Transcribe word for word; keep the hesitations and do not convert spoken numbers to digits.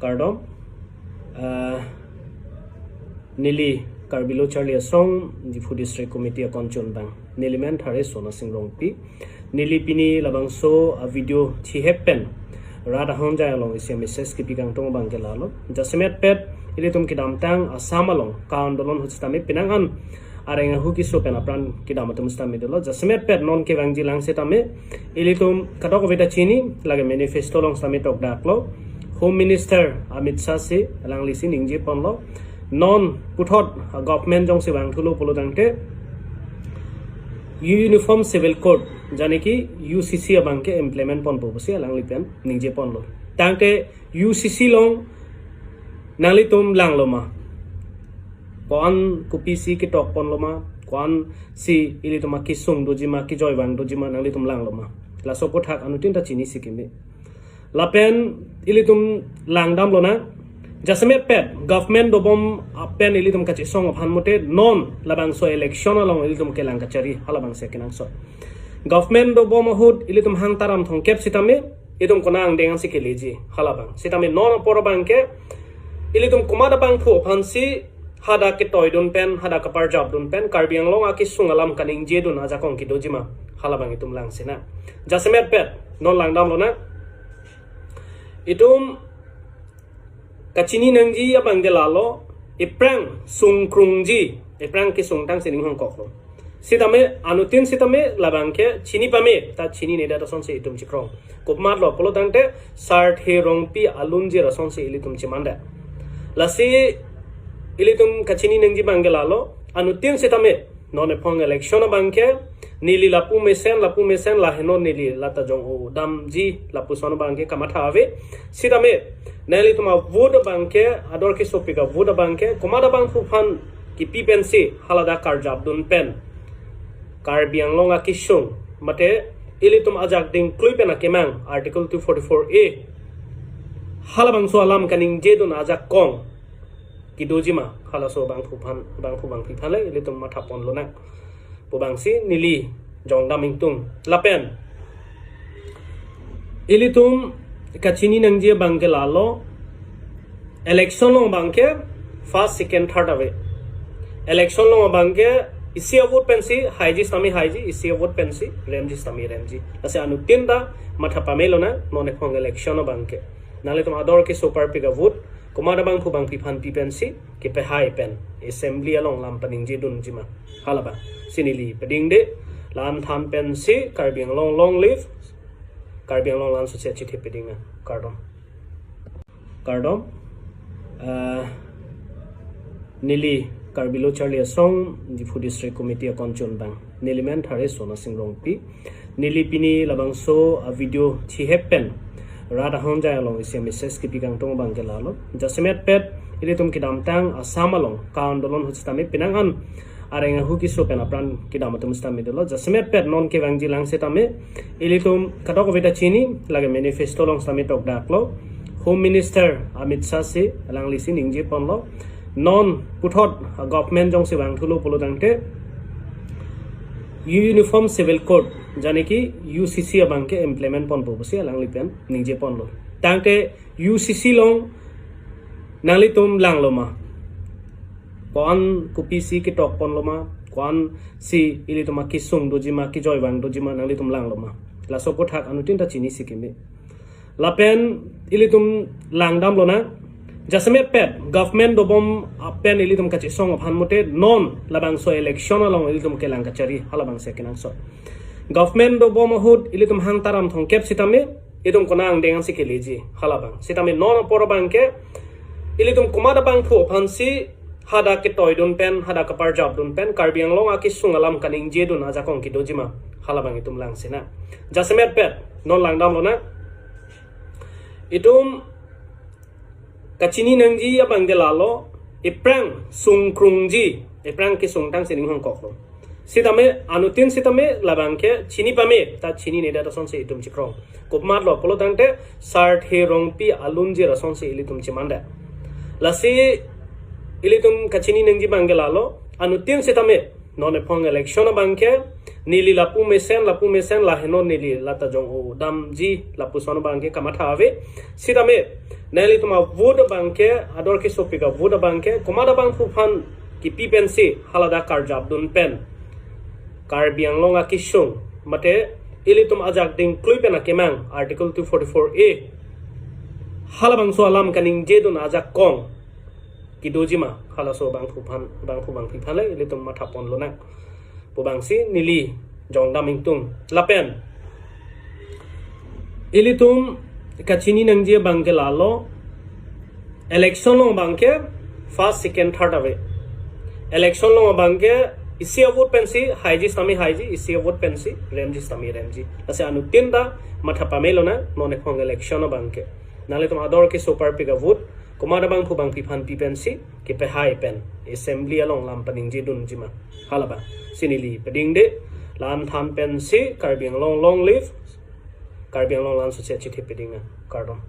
Kardom. Ah, neli Karbi Lo Charli Asong, Diphu District Committee akon chun abang. Neli men Thare Sona Sing Rongpi. Neli pini labangso a video chihep pen rat ahonjai along isi message kipi kangtung abang ke lalo. Jasemet pet ilitum kedamtang Assam along ka-andolon ahut sitame penang an areng ahu keso pen apran kedam atum sitame dolo. Jasemet pet non kevangji lang sitame ilitum kadokave ta chini, lake manifesto along sitame tokdaklo. Home Minister Amit Shah si, alangli si ningje ponlo, non puthot government jongsi vangthulo pulo tangte Uniform Civil Code, jane ki U C C abang ke implement ponpo pusi alangli pen ningje ponlo. Tangte U C C along nanglitum langlo ma? Ko-an kopisi ketok ponlo ma? Ko-an si ilitum akesung doji ma, kejoi vang doji ma, nanglitum langlo ma? Laso aphuthak anuttin ta chinisi keme. Lapen ilitum langdamlo na. Jasemet pet government dobom pen ilitum kachesong aphan mate non labangso election along ilitum kelang kachari, halabangsi kenangsot. Government dobom ahut ilitum hang taram thomkep sitame itum konat angdeng ansi keleji, halabang. Sitame non apor abang ke ilitum komat abangphu aphansi hadak ketoidun pen, hadak kaparjapdun pen Karbi Anglong akesung alam kaningjedun ajakong kedoji ma, halabang itum langsi na. Jasemet pet non langdamlo na. Itum kachini nangji abang ke lalo, iphrang sungkrungji, iphrang kesung tangsi ning hongkoklo. Sitame anuttin sitame labang ke chini pame, ta chinine det asonsi itum chekrong. Komatlo pulo tangte Sarthe Rongpi alunjir asonsi ilitum chemanda. Lasi ilitum kachini nangji abang ke lalo, anuttin sitame non ephong election abang ke neli lapu mesen, lapu mesen, laheno neli lata jong-o damji lapuson abang ke kamatha ave. Sitame nanglitum avote abang ke, ador kesopik avote abang ke komat abangphu aphan kipi pensi haladak karjapdun pen Karbi Anglong akesung mate ilitum ajak dingklui pen akemang Article two forty-four A, halabangso alam kaningjedun ajakong kedoji ma, halaso abangphu aphan, abangphu abangphi aphan le ilitum matha ponlo nang pu abangsi neli jongdam ingtung. Lapen ilitum kachini nangji abang ke lalo, election along abang ke first, second, third ave. Election along abang ke isi avote pensi haiji sitame haiji, isi avote pensi remji sitame remji. Lasi anuttin ta matha pamelo na, non ephong election abang ke nanglitum ador keso parpik avote komat abangphu abangphi aphan pi pensi kepehai pen assembly along lam paningjedunji ma, halabangsi neli peding de. La-an than pensi Karbi Anglong long live, Karbi Anglong la-an sose chithe peding na. Kardom. Kardom. Ah, neli Karbi Lo Charli Asong, Diphu District Committee akon chun abang. Neli men Thare Sona Sing Rongpi. Neli pini labangso a video chihep pen rat ahonjai along isi message kipi kangtung abang ke lalo. Jasemet pet ilitum kedamtang Assam along ka-andolon ahut sitame penang an areng ahu keso pen apran kedam atum sitame dolo. Jasemet pet non kevangji lang sitame ilitum kadokave ta chini, lake manifesto along sitame tokdaklo. Home Minister Amit Shah si, alangli si ningje ponlo, non puthot government jongsi vangthulo pulo tangte Uniform Civil Code, jane ki U C C abang ke implement ponpo pusi alangli pen ningje ponlo. Tangte U C C along nanglitum langlo ma? Ko-an kopisi ketok ponlo ma? Ko-an si ilitum akesung doji ma, kejoi vang doji ma, nanglitum langlo ma? Laso aphuthak anuttin ta chinisi keme. Lapen ilitum langdamlo na. Jasemet pet government dobom pen ilitum kachesong aphan mate non labangso election along ilitum kelang kachari, halabangsi kenangsot. Government dobom ahut ilitum hang taram thomkep sitame itum konat angdeng ansi keleji, halabang. Sitame non apor abang ke ilitum komat abangphu aphansi hadak ketoidun pen, hadak kaparjapdun pen Karbi Anglong akesung alam kaningjedun ajakong kedoji ma, halabang itum langsi na. Jasemet pet non langdamlo na. Itum kachini nangji abang ke lalo, iphrang sungkrungji, iphrang kesung tangsi ning hongkoklo. Sitame anuttin sitame labang ke chini pame, ta chinine det asonsi itum chekrong. Komatlo pulo tangte Sarthe Rongpi alunjir asonsi ilitum chemanda. Lasi ilitum kachini nangji abang ke lalo, anuttin sitame non ephong election abang ke Neli lapu mesen, lapu mesen, laheno neli lata jong-o damji, lapuson abangke kamatha ave. Sitame, nanglitum avote abangke, ador kesopik avote abangke, komat abangphu aphan kipi pensi, haladak karjapdun pen, Karbi Anglong akesung, mate ilitum ajak dingklui pen akemang, Article two forty-four A, halabangso alam kaningjedun ajakong kedojima, halaso abangphu aphan, abangphu abangpi aphan le ilitum mathapon lonang pu abangsi neli jongdam ingtung. Lapen ilitum kachini nangji abangke lalo, election along abangke first, second, third ave. Election along abangke isi avote pensi haiji sitame haiji, isi avote pensi remji sitame remji. Lasi anuttin ta matha pame lonang, non ekhong election abangke. Nanglitum ador keso parpik avote, komat abangphu abangpi aphan pi pensi, kepehai pen, assembly along lam paningjedunjima. Halabangsi neli padingde, la-an than pensi, Karbi Anglong long live, Karbi Anglong la-an sose chithip pading nang, kardom.